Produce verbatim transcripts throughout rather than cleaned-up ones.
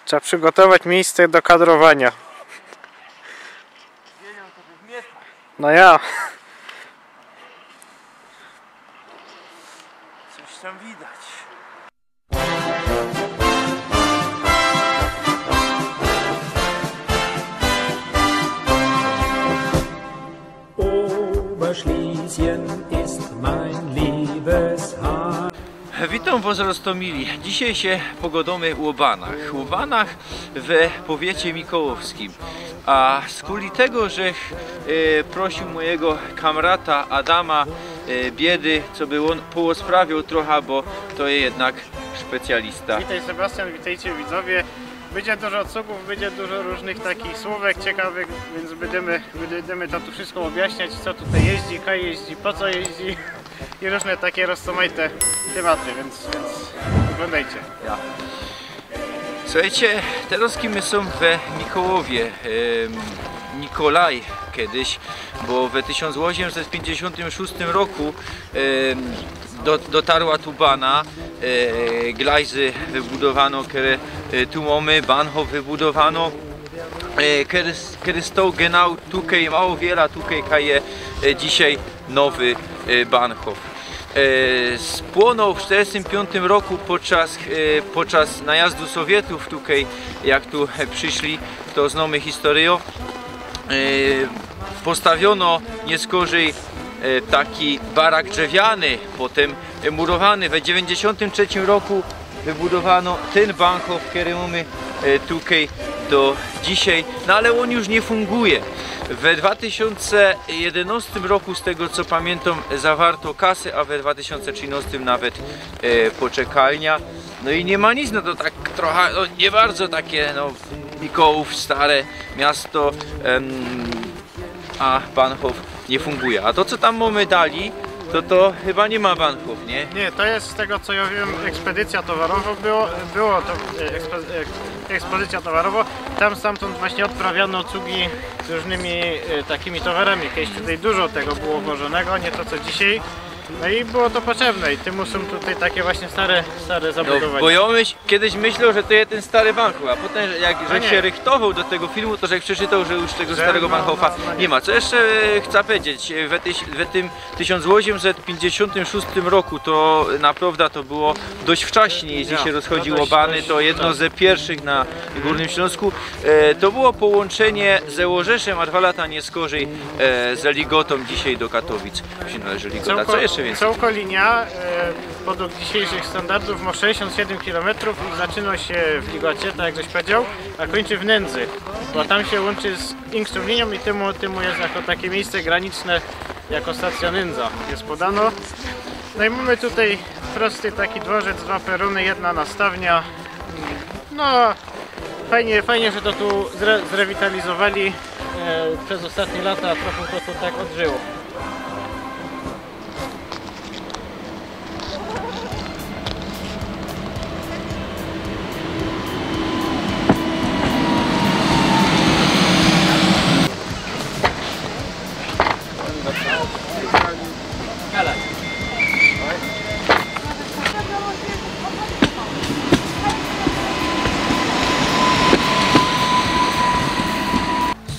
Trzeba przygotować miejsce do kadrowania. No ja. Coś tam widać. Oberschlesien ist mein liebes Heim. Witōm wos, Roztomili. Dzisiej sie pogodōmy ô banach. Ô banach we powiecie mikołowskim. A skuli tego, żech, e, prosiōł mojigo kamrata Adama, e, Biedy, co by ôn połosprawiōł trocha, bo to je jednak specjalista. Witaj, Sebastian, witajcie, widzowie. Bydzie dużo cugōw, bydzie dużo rōżnych takich słōwek ciekawych, wiyns bydymy, bydymy to tu wszystko ôbjaśniać, co tutaj jeździ, kaj jeździ, po co jeździ i rōżne takie rozmajte tymaty, wiyns, wiyns ôglōndejcie. Ja. Suchejcie, terŏz my sōm we Mikołowie, em, Nikolaj kedyś, bo we tysiōnc ôziymset piyńćdziesiōntym szōstym roku, em, do, dotarła tu bana, e, glajzy wybudowano, kere, e, tu mōmy, Bahnhof wybudowano, e, kere, kere stoł genau tukej, mało wiela tukej, kaj je, e, dzisiej nowy, e, Bahnhof. E, spłōnoł w sztyrdziestym piōntym roku podczas, e, podczas najazdu Sowietōw tukej, jak tu, e, prziszli, to znōmy historyjõ. E, postawiono niyskorzij, e, taki barak drzewiany, potym, e, murowany. We dziewiyńćdziesiōntym trzecim roku wybudowano tyn Bahnhof, kery mōmy, e, tukej do dzisiej, no ale ôn już niy funguje. We dwa tysiōnce jedynŏstym roku, z tego co pamiyntōm, zawarto kasy, a we dwa tysiōnce trzynŏstym nawet, e, poczekalnia. No i niy ma nic, no to tak trocha, no, niy bardzo takie, no, Mikołów, stare miasto, em, a Bahnhof niy funguje. A to, co tam mōmy dali, to, to chyba niy ma Bahnhof, niy? Niy, to je, z tego co jo wiym, ekspedycyjŏ towarowŏ było, było to, e, ekspe-, e, ekspedycyjŏ towarowŏ. Tam stamtōnd właśnie ôdprawiano cugi z rōżnymi, e, takimi towarami. Kejś tutaj dużo tego było włożōnego, niy to co dzisiej. No i było to potrzebne i tymu sōm tutaj takie właśnie stare, stare zabudowania. No, bo jo myśl-, kedyś myśloł, że to je tyn stary Bahnhof, a potym jak żech sie rychtowoł do tego filmu, to żech przeczytoł, że już tego starego Bahnhofa niy ma. No, no, no. Co jeszcze, e, chcã powiedzieć? E, we tyś-, we tym tysiōnc ôziymset piyńćdziesiōntym szōstym roku, to naprŏwdã to było dość wczaśnie, jeźli sie rozchodzi ô bany, to jedno ze piyrszych na Gōrnym Ślōnsku. E, to było połōnczynie ze Ôrzeszym, a dwa lata niyskorzij, e, ze Ligotōm dzisiej do Katowic. Się należy Ligota. Co jeszcze wiyncyj? Cołko linia, e, podług dzisiejszych standardōw mo sześćdziesiōnt siedym kilometrōw i zaczynŏ sie w Ligocie, tak jak żeś powiedzioł, a kōńczy w Nędzy, bo tam sie łōnczy z inkszōm liniōm i tymu, tymu je jako takie miejsce graniczne, jako stacyjŏ Nędza je podano. No i mōmy tutaj prosty taki dworzec, dwa perōny, jedna nastawnia. No, fajnie, fajnie, że to tu zre-, zrewitalizowali, e, bez ôstatnie lata, trochã to sie tak ôdrziło.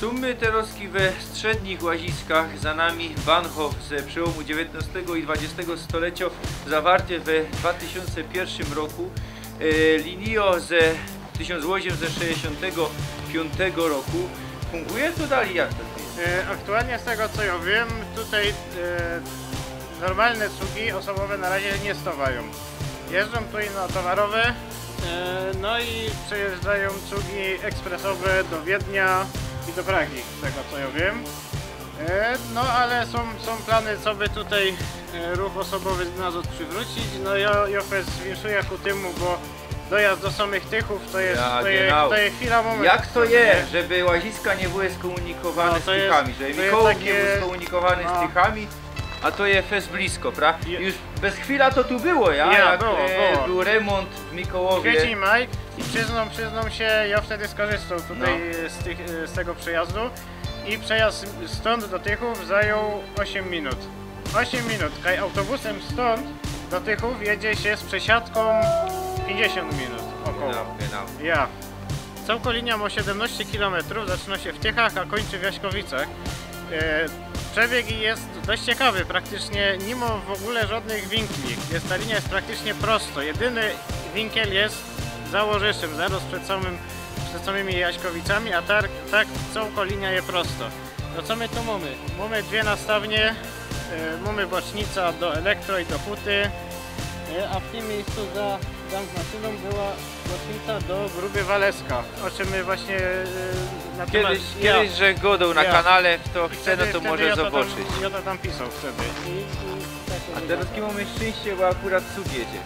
Sōm my terŏz we strzednich Łaziskach, za nami Bahnhof ze przełōmu dziewiyntnŏstego i dwadziestego stoleciŏ, zawarty we dwa tysiōnce piyrszym roku. E, linijŏ ze tysiōnc ôziymset sześćdziesiōntego piōntego roku. Funguje to dalij? Jak to jest? E, aktualnie z tego co jo wiym, tutaj, e, normalne cugi ôsobowe na razie niy stŏwajōm. Jeżdżōm tu ino towarowe, e, no i przejyżdżajōm cugi ekspresowe do Wiednia i do Pragi, z tego co jo wiym. E, no ale sōm, sōm plany, co by tutaj, e, ruch ôsobowy nazŏd przywrōcić. No jo, jo fest zwiynkszuja ku tymu, bo dojazd do sōmych Tychōw to je, to je, to je chwila, mōment. Jak to je, żeby Łaziska niy były skōmunikowane z Tychami, żeby Mikołów niy bōł skōmunikowany z Tychami, a to je fest blisko, pra? Już bez chwila to tu było, ja? Ja, jak, było, e, było. Bōł remōnt w Mikołowie. Kwiecień, maj. I przyznōm, przyznōm sie, jo wtedy skorzystoł tutaj z tych, e, z tego przejazdu. I przejazd stōnd do Tychōw zajōn ôziym minut. Ôziym minut. Kaj autobusym stōnd do Tychōw jedzie sie z przesiadkōm piyńćdziesiōnt minut ôkoło. Genau, genau. Ja. Cołkŏ linia mŏ siedymnŏście kilometrōw, zaczynŏ sie w Tychach, a kōńczy w Jaśkowicach. E, przebieg je dość ciekawy, praktycznie niy mŏ w ôgōle żŏdnych winkli. Je, ta linia je praktycznie prosto. Jedyny winkiel je za Ôrzyszym, zarŏz przed samym, przed samymi Jaśkowicami, a tak, tak cołkŏ linia je prosto. No co my tu mōmy? Mōmy dwie nastawnie, e, mōmy bocznica do Elektro i do Huty, e, a w tym miyjscu za, za maszynōm była bocznica do Gruby Waleska, ô czym my właśnie, e, na temat... Kejś, ja, kejś żech gŏdōł na kanale, fto chce, no to może zobaczyć. Jŏ to tam pisōł wtedy. I, i tak to wygŏndało. A terŏz mōmy szczyńście, bo akurat cug jedzie.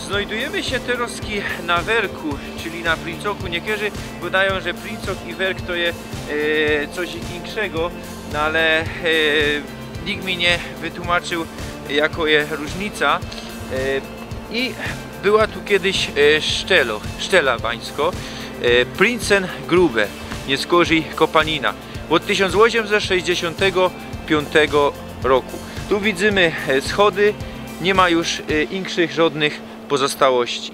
Znajdujymy sie terŏzki na werku, czyli na princoku. Niykerzy gŏdajōm, że princok i werk to je, e, coś inkszego, no ale, e, nikt mi niy wytłumaczył, jakŏ je rōżnica. E, i była tu kejś, e, sztela, sztela bańskŏ, e, Prinzengrube, niyskorzij kŏpanina, ôd tysiōnc ôziymset sześćdziesiōntego piōntego roku. Tu widzymy, e, schody, niy ma już, e, inkszych żŏdnych pozostałości.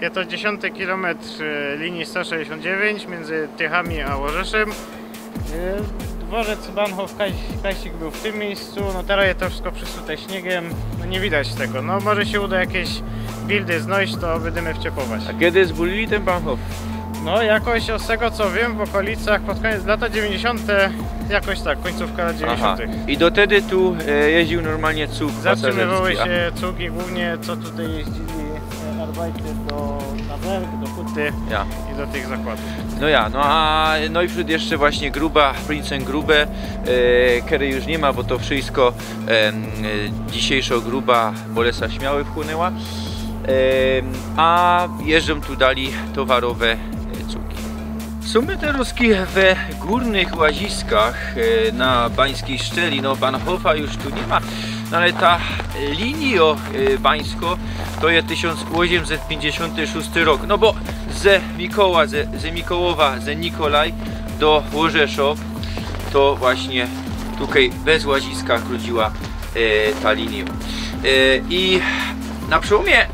Je to dziesiōnty kilometr, e, linii sto sześćdziesiōnt dziewiyńć miyndzy Tychami a Ôrzyszym. E, dworzec Bahnhof Kajs-, Kajsik bōł w tym miyjscu, no terŏz je to wszysko przysute śniegym, no niy widać tego. No może sie uda jakeś bildy znojś, to bydymy wczepować. A kedy zbudowali tyn Bahnhof? No jakoś, z tego co wiym, w ôkolicach pod kōniec, lata dziewiyńćdziesiōnte, jakoś tak, kōńcōwka lat dziewiyńćdziesiōntych. Aha. I do tedy tu, e, jeździōł normalnie cug pasażerski. Zatrzymywały sie cugi głōwnie, co tutaj jeździli, e, arbajty do, na werk, do Huty i do tych zakładōw. No ja, no a, no i wśrōd jeszcze właśnie Gruba, Prinzengrube, e, kerej już niy ma, bo to wszysko, em, e, dzisiyjszŏ Gruba Bolesław Śmiały wchłōnyła. Em, a jeżdżōm tu dalij towarowe, e, cugi. Sōm my terŏzki we Gōrnych Łaziskach, e, na Bańskij Szczeli. No, Bahnhofa już tu niy ma, no ale ta linijŏ, e, bańskŏ to je tysiōnc ôziymset piyńćdziesiōnty szōsty rok. No bo ze Mikoła, ze, ze Mikołowa, ze Nikolaj do Ôrzeszŏp, to właśnie tukej bez Łaziska krōdziła, e, ta linijŏ. E, i na przełōmie, e,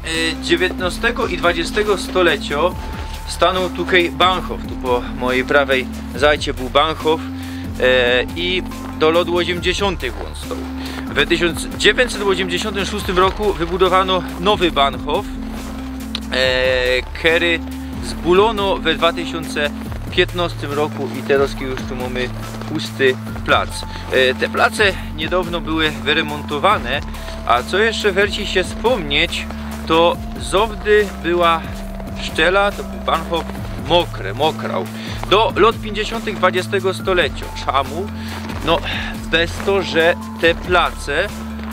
dziewiyntnŏstego i dwadziestego stoleciŏ stanōł tukej Bahnhof, tu po mojij prawej zajcie bōł Bahnhof, e, i do lŏt ôziymdziesiōntych ôn stoł. We tysiōnc dziewiyńćset ôziymdziesiōntym szōstym roku wybudowano nowy Bahnhof, e, kery zbulono we dwa tysiōnce piytnŏstym roku i terŏzki już tu mōmy pusty plac. E, te place niydŏwno były wyrymōntowane, a co jeszcze werci sie spōmnieć, to zŏwdy była szczela, to bōł Bahnhof mokry, mokrał. Do lŏt piyńćdziesiōntych dwadziestego stoleciŏ. Czymu? No, bez to, że te place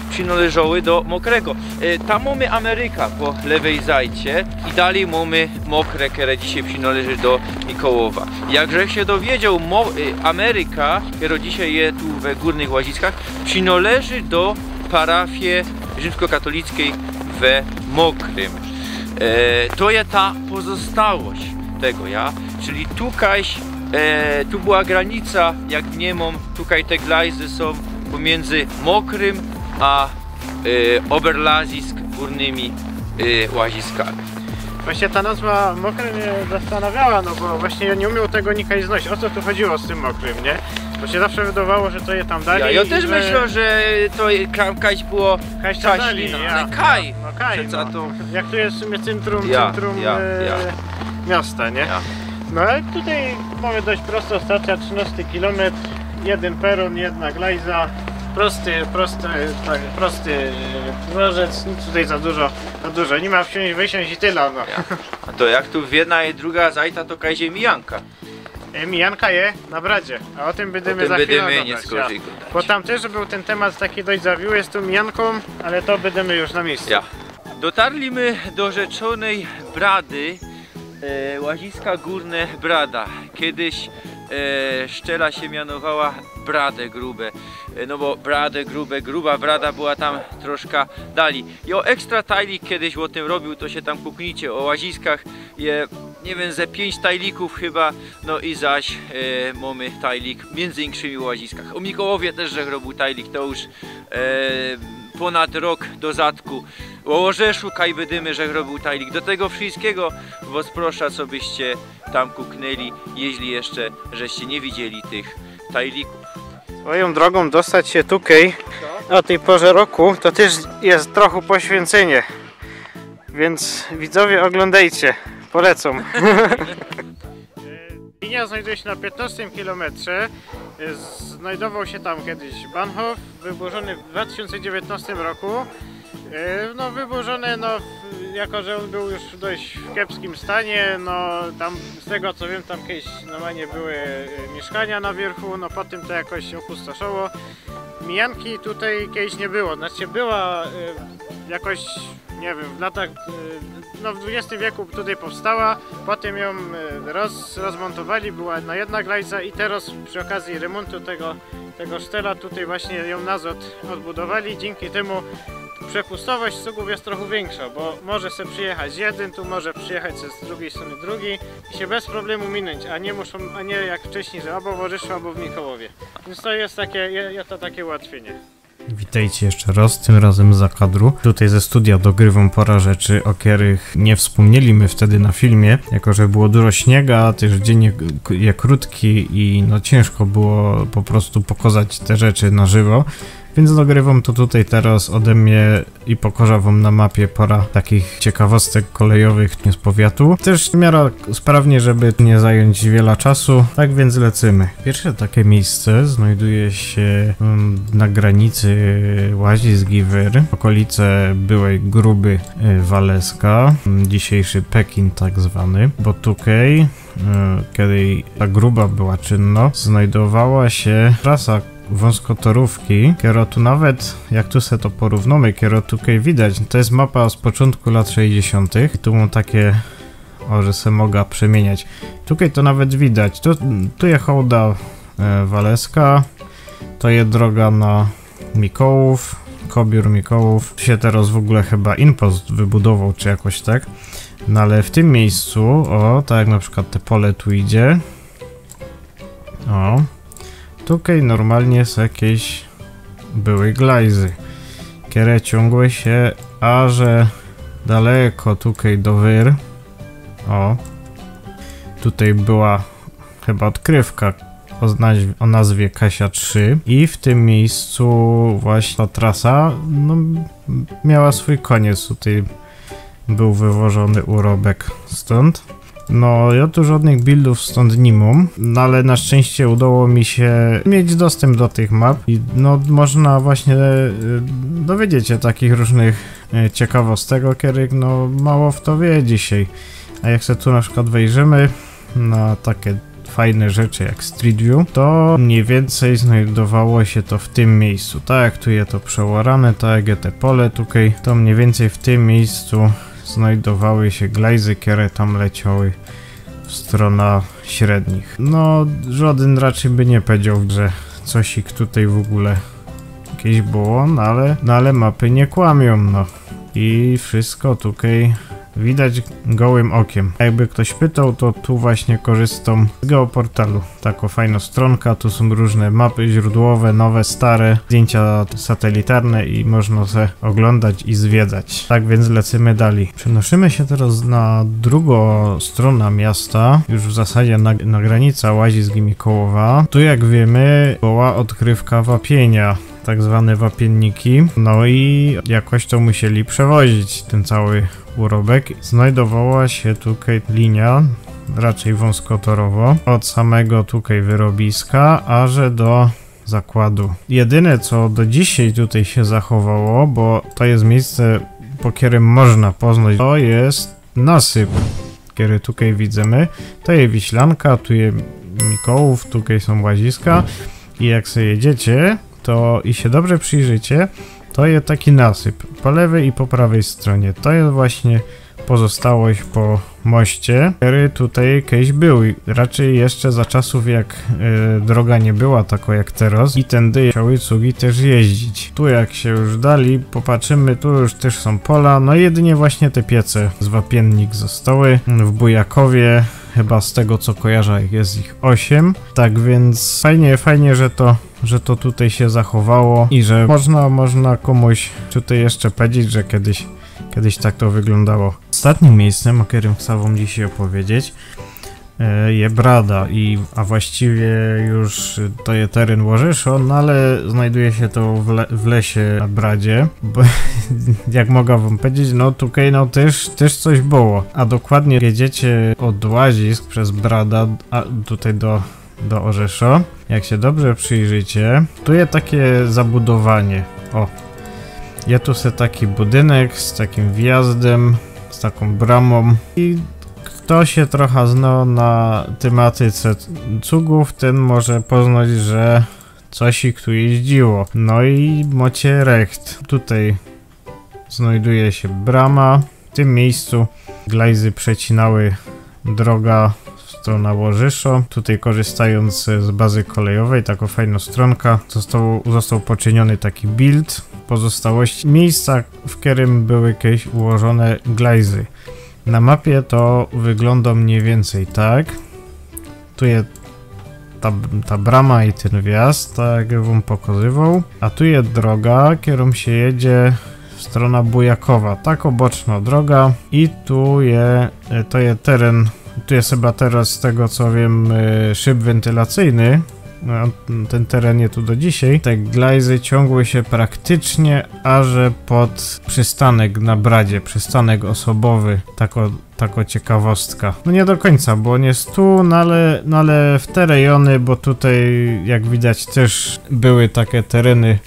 przinŏleżały do Mokrego. E, tam mōmy Ameryka po lewej zajcie i dalij mōmy Mokre, kere dzisiej przinŏleży do Mikołowa. Jak żech sie dowiedzioł, Mo-, e, Ameryka, kero dzisiej je tu we Gōrnych Łaziskach, przinŏleży do parafije rzimskokatolickij we Mokrym. E, to je ta pozostałość tego, ja? Czyli tukajś, e, tu była granica, jak mniymōm, tukaj te glajzy sōm pōmiyndzy Mokrym a, e, Oberlazisk, Gōrnymi, e, Łaziskami. Właśnie ta nazwa Mokry mie zastanawiała, no bo właśnie jŏ niy umioł tego nikaj znojś. Ô co tu chodziło z tym Mokrym, niy? Bo sie zawsze wydowało, że to je tam dalij. Ja, jŏ tyż myślã, że to je-, ka-, kajś było Kaj tam dalij, ale ja. Kaj. No kaj, no. To jak tu je w sumie cyntrum, ja, cyntrum, ja, e, ja. Miasta, niy? Ja. No ale tukej mōmy dość prostŏ stacjŏ, trzynŏsty kilometr, jedyn perōn, jedna glajza, prosty, prosty, tak, prosty, e, dworzec, nic tukej za dużo, za dużo. Niy ma wsiōńć, wysiōńć i tela, no. Ja. A to jak tu jedna i druga zajta, to kaj je mijanka. E, mijanka je na bradzie, a ô tym bydymy za chwila gŏdać, ja. Niy skorzij gŏdać. Bo tam tyż bōł tyn temat taki dość zawiły z tōm mijankōm, ale to bydymy już na miyjscu. Ja. Dotarli my do rzeczōnyj brady, e, Łaziska Gōrne Brada. Kedyś e, szczela sie mianowała Brade Grube. E, no bo Brade Grube, Gruba Brada była tam troszka dalij. Jo, ekstra tajlik kejś ô tym robiōł, to sie tam kuknijcie, ô łaziskach je, niy wiym, ze piyńć tajlikōw chyba, no i zaś e, mōmy tajlik miyndzy inkszymi ô łaziskach. Ô Mikołowie tyż żech robiōł tajlik, to już e, pōnad rok do zadku. Ô Ôrzeszu kaj bydymy żech robiōł tajlik. Do tego wszyjskigo wŏs prosza, co byście tam kuknyli, jeźli jeszcze żeście niy widzieli tych tajlikōw. Swojōm drogōm dostać sie tukej ô tyj porze roku to tyż je trochã poświyncynio. Wiync widzowie, ôglōndejcie, polecōm. Linia znajduje się na piętnastym kilometrze. Znajdował się tam kiedyś Bahnhof, wyburzony w dwa tysiące dziewiętnastym roku. E, no, wyburzony, no, w- jako że on był już w dość w kiepskim stanie, no, tam z tego co wiem, tam kiedyś normalnie były e, mieszkania na wierzchu, no, potem to jakoś opustoszało. Mijanki tutaj kiedyś nie było, znaczy była e, jakoś, nie wiem, w latach, e, no, w dwudziestym wieku tutaj powstała, potem ją e, roz, rozmontowali, była na jedna glajza i teraz przy okazji remontu tego, tego sztela tutaj właśnie ją nazad odbudowali, dzięki temu przepustowość sługów jest trochę większa, bo może sobie przyjechać jeden, tu może przyjechać z drugiej strony drugi i się bez problemu minąć, a nie muszą, a nie jak wcześniej, że albo w Ôrzeszu, albo w Mikołowie. Więc to jest takie, je- je to takie ułatwienie. Witajcie jeszcze raz, tym razem za kadru. Tutaj ze studia dogrywam parę rzeczy, o których nie wspomnieli my wtedy na filmie, jako że było dużo śniega, a też dzień je, je krótki i no ciężko było po prostu pokazać te rzeczy na żywo. Więc dogrywam to tutaj teraz ode mnie i pokażę wam na mapie parę takich ciekawostek kolejowych z powiatu. Też w miarę sprawnie, żeby nie zająć wiele czasu, tak więc lecymy. Pierwsze takie miejsce znajduje się mm, na granicy Łazisk i Wyr, okolice byłej Gruby y, Waleska, mm, dzisiejszy Pekin tak zwany, bo tutaj y, kiedy ta gruba była czynna, znajdowała się trasa wąskotorówki, kero tu nawet, jak tu se to porównamy, kero tutaj widać, to jest mapa z początku lat sześćdziesiątych. Tu mam takie, o, że se mogę przemieniać. Tutaj to nawet widać. Tu, tu je hołda e, Waleska. To je droga na Mikołów, Kobiór Mikołów. Tu się teraz w ogóle chyba Inpost wybudował, czy jakoś tak. No ale w tym miejscu, o, tak jak na przykład te pole tu idzie. O, tutaj normalnie są jakieś były glajzy, które ciągły się aże daleko tutaj do Wyr. O, tutaj była chyba odkrywka o, nazw- o nazwie Kasia trzy i w tym miejscu właśnie ta trasa no, miała swój koniec. Tutaj był wywożony urobek stąd. No, ja tu żadnych buildów stąd nie mam, no ale na szczęście udało mi się mieć dostęp do tych map i no, można właśnie e, dowiedzieć się takich różnych e, ciekawostek, o których no mało kto wie dzisiaj. A jak sobie tu na przykład wejrzymy na takie fajne rzeczy jak Street View, to mniej więcej znajdowało się to w tym miejscu. Tak jak tu je to przeorane, tak jak te pole tutaj, to mniej więcej w tym miejscu znajdowały się glajzy, które tam leciały w stronę średnich. No, żaden raczej by nie powiedział, że coś ich tutaj w ogóle jakieś było, no ale, no ale mapy nie kłamią, no. I wszystko tutaj widać gołym okiem. Jakby ktoś pytał, to tu właśnie korzystam z geoportalu. Taka fajna stronka, tu są różne mapy źródłowe, nowe, stare, zdjęcia satelitarne i można se oglądać i zwiedzać. Tak więc lecymy dalej. Przenosimy się teraz na drugą stronę miasta, już w zasadzie na, na granicę Łazisk i Mikołowa. Tu, jak wiemy, była odkrywka wapienia, tak zwane wapienniki. No i jakoś to musieli przewozić, ten cały urobek. Znajdowała się tutaj linia, raczej wąskotorowo, od samego tutaj wyrobiska, aże do zakładu. Jedyne, co do dzisiaj tutaj się zachowało, bo to jest miejsce, po którym można poznać, to jest nasyp, który tutaj widzimy. To jest Wiślanka, tu jest Mikołów, tutaj są łaziska i jak sobie jedziecie, to i się dobrze przyjrzycie, to jest taki nasyp po lewej i po prawej stronie. To jest właśnie pozostałość po moście, kery tutaj kejś bōł. Raczyj jeszcze za czasōw, jak e, droga niy była tako jak teroz i tyndy musiały cugi tyż jeździć. Tu jak sie już dali popatrzymy, tu już tyż sōm pola, no jedynie właśnie te piece z Wapiennik zostały w Bujakowie. Chyba z tego co kojarzã, je ich ôziym. Tak więc fajnie, fajnie, że to, że to tutaj sie zachowało i że można, można kōmuś tutaj jeszcze powiedzieć, że kejś, kejś tak to wyglōndało. Ôstatnim miyjscym, ô kerym chcã wōm dzisiej ôpowiedzieć, e, je Brada i, a właściwie już to je teryn Ôrzeszŏ, no ale znajduje sie to w, le, w lesie na Bradzie, bo jak mogã wōm powiedzieć, no tukej no tyż, tyż coś było, a dokładnie jedziecie ôd Łazisk bez Brada, a tutaj do, do Ôrzeszŏ. Jak sie dobrze przijrzycie, tu je takie zabudowanie. Ô, je tu se taki budynek z takim wjazdym, z takōm bramōm i fto sie trochã zno na tymatyce cugōw, tyn może poznać, że coś ich tu jeździło. No i mocie recht. Tutaj znajduje sie brama. W tym miyjscu glajzy przecinały droga w strōna Ôrzeszŏ. Tutaj korzystajōnc z bazy kolejowej, takŏ fajnŏ strōnka, został, został poczyniōny taki bild pozostałości miyjsca, w kerym były kejś ułożōne glajzy. Na mapie to wyglōndŏ mniyj wiyncyj tak. Tu je ta, ta brama i tyn wjazd, tak jak wōm pokŏzywoł. A tu je droga, kerōm sie jedzie w strōna Bujakowa. Tak ôbocznŏ droga. I tu je, e, to je teryn, tu je chyba teroz, z tego co wiym, e, szyb wentylacyjny. No, tyn teryn je tu do dzisiej. Te glajzy ciōngły sie praktycznie aże pod przystanek na Bradzie, przystanek ôsobowy. Takŏ takŏ ciekawostka. No niy do kōńca, bo niy stu, no ale, no ale w te rejōny, bo tutaj, jak widać, tyż były take teryny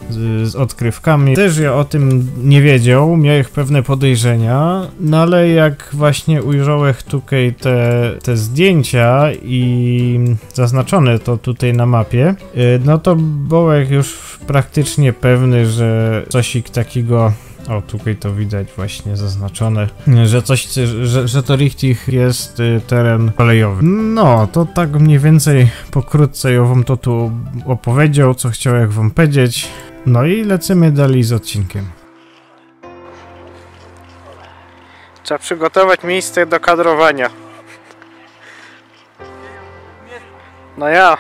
z, z ôdkrywkami. Tyż jŏ ô tym niy wiedzioł, mioł ich pewne podejrzenia, no ale jak właśnie ujrzołech tukej te, te zdjyńcia i zaznaczōne to tutaj na mapie, y, no to byłech już praktycznie pewny, że cosik takigo Ô, tukej to widać właśnie zaznaczōne, że coś, że, że to richtig je, y, teryn kolejowy. No, to tak mniyj wiyncyj pokrótce jŏ wōm to tu ôpowiedzioł, co chciołech wōm powiedzieć. No i lecymy dalij z ôdcinkym. Trzeba przygotować miyjsce do kadrowaniŏ. No ja.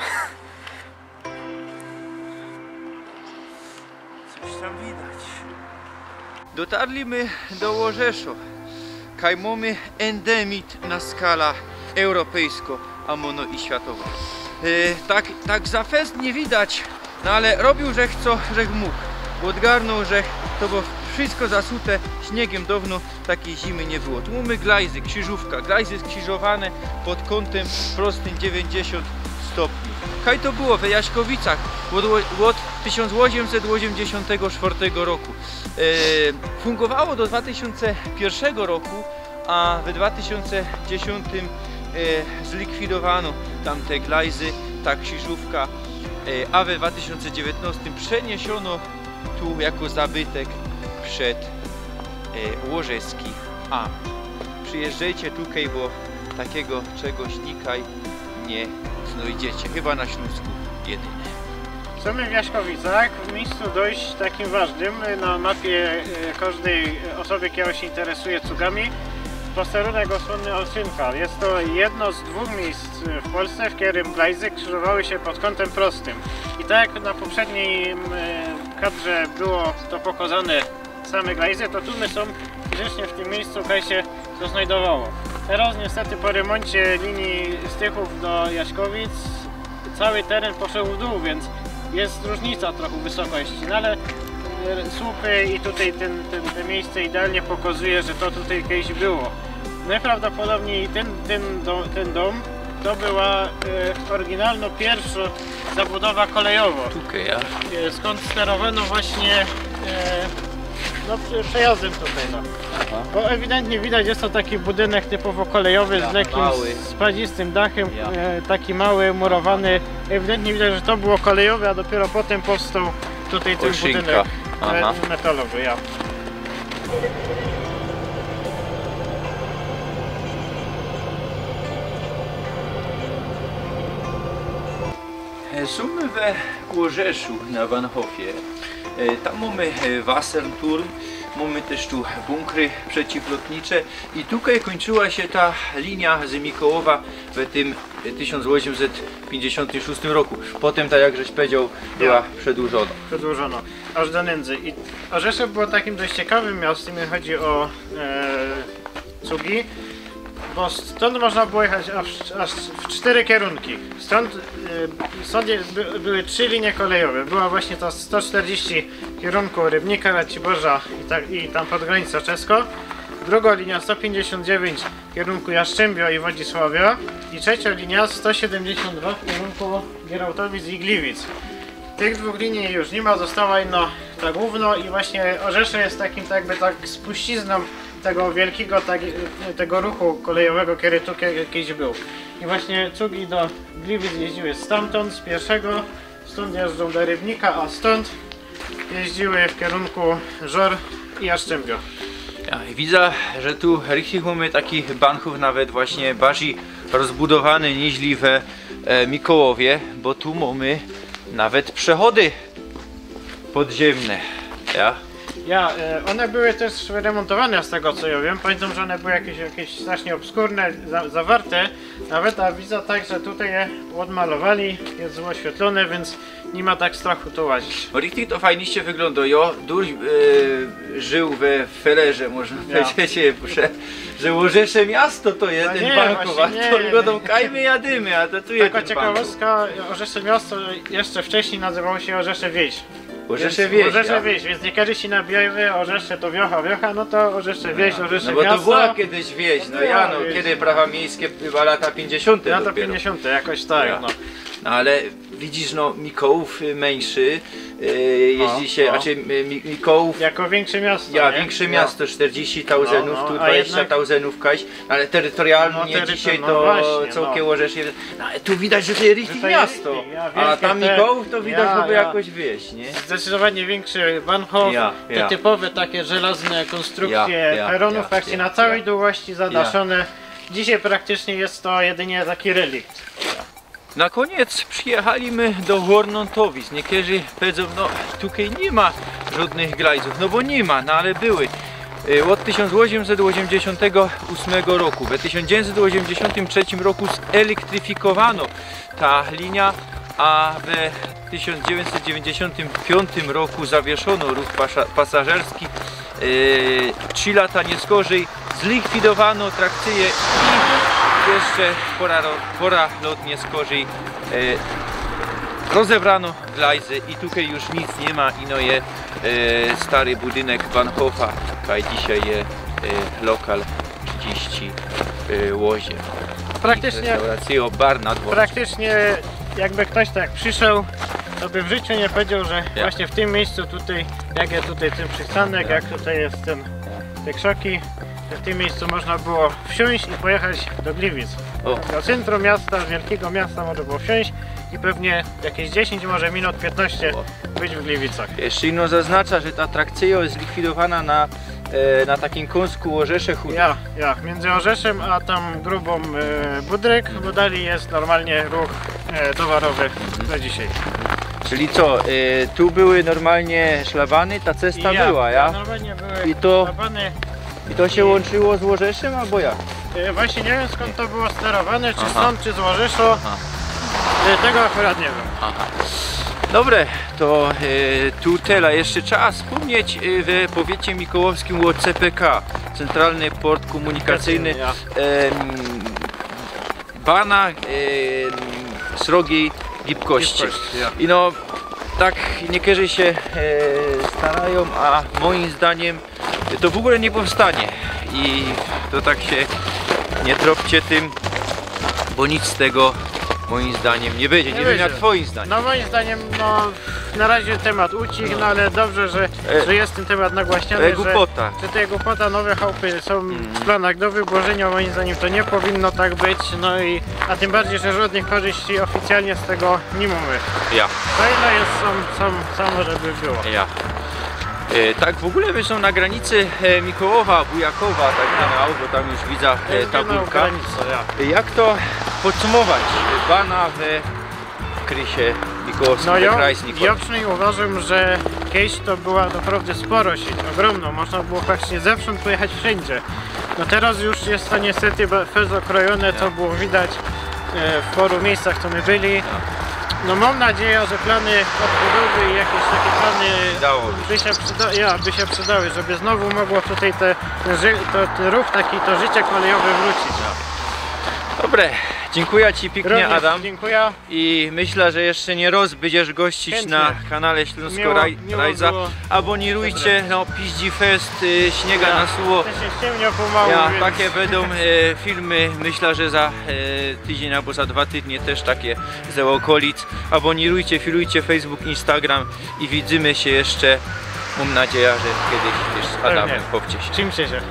Coś tam widać. Dotarli my do Ôrzeszŏ. Kaj mōmy endemit na skala europejskŏ, a mono i światowŏ. E, tak, tak za fest niy widać, no ale robiōł żech co żech mōg. Ôdgarnōł żech to, bo wszysko zasute śniegym dŏwno. Takij zimy niy było. Tu mōmy glajzy, krzyżówka. Glajzy skrzyżowane pod kōntym prostym dziewiyńćdziesiōnt stopni. Kaj to było we Jaśkowicach ôd, ôd tysiōnc ôziymset ôziymdziesiōntego sztwŏrtego roku. E, fungowało do dwa tysiōnce piyrszego roku, a we dwa tysiōnce dziesiōntym, e, zlikwidowano tamte glajzy, ta krzyżówka, e, a we dwa tysiōnce dziewiyntnŏstym przeniesiono tu jako zabytek przed, e, Ôrzeski. A, przijyżdżejcie tukej, bo takigo czegoś nikaj niy znojdziecie. Chyba na Ślōnsku jedynie. Sōm my w Jaśkowicach, w miyjscu dość takim ważnym na mapie, e, kożdej ôsoby, kera sie interesuje cugami. Posterunek Ôsłōnny Ôlszynka. Je to jedno z dwōch miyjsc w Polsce, w kerym glajzy krzyżowały sie pod kōntym prostym. I tak jak na poprzednim, e, kadrze było to pokŏzane, same glajzy, to tu my sōm fizycznie w tym miyjscu, kaj sie to znojdowało. Teroz niystety po remōncie linije Stychōw do Jaśkowic cały teryn poszoł w dōł, wiync je rōżnica trochã wysokości, no ale, e, słupy i tukej tyn, tyn, te miyjsce idealnie pokŏzuje, że to tukej kejś było. Nojprawdopodobnij tyn, tyn do-, tyn dōm to była, e, ôryginalnŏ piyrszŏ zabudowa kolejowŏ. Tukej, ja. E, skōnd sterowano właśnie, e, no, prze-, przejazdym tukej, no. Aha. Bo ewidentnie widać, je to taki budynek typowo kolejowy z lekkim spadzistym dachym, e, taki mały, murowany. Ewidentnie widać, że to było kolejowe, a dopiyro potym powstoł tukej tyn budynek me-, metalowy, ja. Sōm we Ôrzeszu na Bahnhofie. E, tam mōmy, e, Wasserturm, mōmy tyż tu bunkry przeciwlotnicze i tukej kōńczyła sie ta linia z Mikołowa w tym, e, tysiōnc ôziymset piyńćdziesiōntym szōstym roku. Potym, tak jak żeś powiedzioł, była przedłużōno. Przedłużōno. Aż do nyndzōn. I Ôrzeszów było takim dość ciekawym miastym, jeśli chodzi o, e, cugi, bo stōnd można było jechać aż, aż w sztyry kierunki. Stōnd, e, stōnd je, by, były trzi linie kolejowe. Była właśnie ta sto sztyrdziści w kierunku Rybnika, Raciborza i, tak, i tam pod granicą Czesko. Drugŏ linia sto piyńćdziesiōnt dziewięć w kierunku Jastrzębia i Wodzisławia. I trzecŏ linia sto siedymdziesiōnt dwa w kierunku Gierałtowic i Gliwic. Tych dwōch linii już niy ma, została ino ta głōwnŏ i właśnie Ôrzeszów je takim, tak jakby, tak spuściznōm tego wielkigo, tak, tego ruchu kolejowego, kery tu ke-, kedyś bōł. I właśnie cugi do Gliwic jeździły stōmtōnd, z piyrszego, stōnd jeżdżōm do Rybnika, a stōnd jeździły w kierunku Żor i Jastrzębia. Ja, i widza, że tu richtig mōmy taki Bahnhof nawet właśnie bardzij rozbudowany niźli we, e, Mikołowie, bo tu mōmy nawet przechody podziymne. Ja. Ja, e, ône były tyż remōntowane, z tego co jŏ wiym. Pamiyntōm, że ône były jakeś, jakeś strasznie ôbskurnŏ, za-, zawarte. Nawet, a widza tak, że tukej je ôdmalowali, je ôświytlōne, więc niy ma tak strachu tu łazić. No, richtig to fajniście wyglōndŏ. Jŏ duś, e, żył we felerze, można powiedzieć, że, że Ôrzeszów miasto to je tyn Bahnhof, a to gŏdōm, kaj my jadymy, a to tu je tyn Bahnhof. Taka ciekawostka, Ôrzeszów miasto jeszcze wcześniej nazywało się Ôrzeszów wieś. Ôrzeszów wieś, Ôrzeszów wieś, więc niykerzy sie nabijają, Ôrzeszów to wiocha, wiocha, no to Ôrzeszów wieś, Ôrzeszów miasto. No bo to była kedyś wieś, no ja, no, kery prawa miyjskie, chyba lata piyńćdziesiōnte dopiero. Lata piyńćdziesiōnte, jakoś tak, no. No ale widzisz, no, Mikołów, y, miyńszy, y, jeździ sie, znaczy, y, Mi-, Mikołów jako wiynksze miasto, ja, nie? Wiynksze miasto, sztyrdziści tauzenōw, tu dwadziścia tauzenōw, kajś, ale terytorialnie dzisiej to cołkij Ôrzeszów. No, ale tu widać, że to je richtig miasto, a tam Mikołów to widać, żeby jakoś wieś, nie? Zdecydowanie wiynkszy Bahnhof, te typowe takie żelazne konstrukcje peronōw, praktycznie na cołkij dułości zadaszōne. Dzisiej praktycznie je to jedynie taki relikt. Na kōniec przijechali my do Hornontowic. Niykerzy powiedzōm, no, tukej niy ma żodnych glajzōw, no bo niy ma, no ale były. Y, ôd tysiōnc ôziymset ôziymdziesiōntego ôsmego roku. We tysiōnc dziewiyńćset ôziymdziesiōntym trzecym roku zelektrifikowanŏ ta linia, a we tysiōnc dziewiyńćset dziewiyńćdziesiōntym piōntym roku zawieszono ruch pasza-, pasażerski. E, trzi lata niyskorzij zlikwidowanŏ trakcyje i jeszcze pora ro-, pora lot niyskorzij, e, rozebranŏ glajzy i tukej już nic niy ma, ino je, e, stary budynek Bahnhofa, kaj dzisiej je, e, lokal trzidziści, e, łozie. Praktycznie restauracyjŏ, bar na dworcu. Praktycznie jakby ftoś tak prziszoł, to by w życiu niy powiedzioł, że właśnie w tym miyjscu tukej, jak je tukej tyn przistanek, jak tukej je tyn, te krzoki, że w tym miyjscu można było wsiōńść i pojechać do Gliwic. Do centrum miasta, z wielkigo miasta można było wsiōńść i pewnie jakeś dziesiyńć, może minut, piytnŏście być w Gliwicach. Jeszcze ino zaznacza, że ta trakcyjŏ je zlikwidowana na, e, na takim kōnsku Ôrzeszów. Ja, ja, miyndzy Ôrzeszym a tam grubōm, e, Budryk, bo dalij je normalnie ruch, e, towarowy do dzisiej. Czyli co, e, tu były normalnie szlabany, ta cesta była, ja? Normalnie były szlabany. I to I to sie łōnczyło z Ôrzeszym, abo jak? E, właśnie niy wiym, skōnd to było sterowane, czy stōnd, czy z Ôrzeszu. E, tego akurat niy wiym. Aha. Dobre, to, e, tu tela jeszcze trzeba spōmnieć, e, we powiecie mikołowskim ô C P K, Centralny Port Komunikacyjny. Em, bana, e, srogij gibkości. Ino, tak niykerzy sie, e, starajōm, a mojim zdaniym to w ôgōle niy powstanie. I to tak sie niy tropcie tym, bo nic z tego mojim zdaniym niy bydzie. Niy wiym, jak twojim zdaniym. No, mojim zdaniym, no, na razie temat ucich, no ale dobrze, że, że je tyn temat nagłaśniany, że głupota. Że te głupota, nowe chałupy sōm w planach do wyburzyniŏ, mojim zdaniym to niy powinno tak być, no i, a tym bardzij, że żodnych korzyści ôficjalnie z tego niy mōmy. Ja. To ino je samo, samo, żeby było. Ja. E, tak w ôgōle my sōm na granicy, e, Mikołowa, Bujakowa, tak generalnie, bo tam już widza, e, ta budka. Granica, ja. Jak to podsumować? Bana we krysie Koło No jo, Krajsnik. Jo przinajmnij uważōm, że kejś to była naprŏwdã sporo sieć, ôgrōmnŏ, można było praktycznie zewsząd pojechać wszyndzie. No teroz już je to niestety ba- fest ôkrojōne, to było widać e, w paru miyjscach, co my byli. No mōm nadzieja, że plany ôdbudowy i jakeś take plany Udało mi się. by sie, przyda- ja, by sie przidały, żeby znowu mogło tutaj te, ten, ży- to, ten ruch taki, to życie kolejowe wrōcić. Dobre, dziynkuja ci piyknie, Również Adam. Dziynkuja. I myślã, że jeszcze niy roz bydziesz gościć Chętnie. na kanale Ślōnsko Miło- Raj- miło Rajza. było. Abo niy rujcie, no piździ fest, y, śniega na suło. Też się ściemniło pomału, Ja, więc take bydōm e, filmy, myślã, że za e, tydziyń abo za dwa tydnie też take ze ôkolic. Abo niy rujcie, filujcie Facebook, Instagram i widzymy sie jeszcze. Mōm nadzieja, że kejś jeszcze z Adamym Pewnie. powcie sie. Trzimcie sie.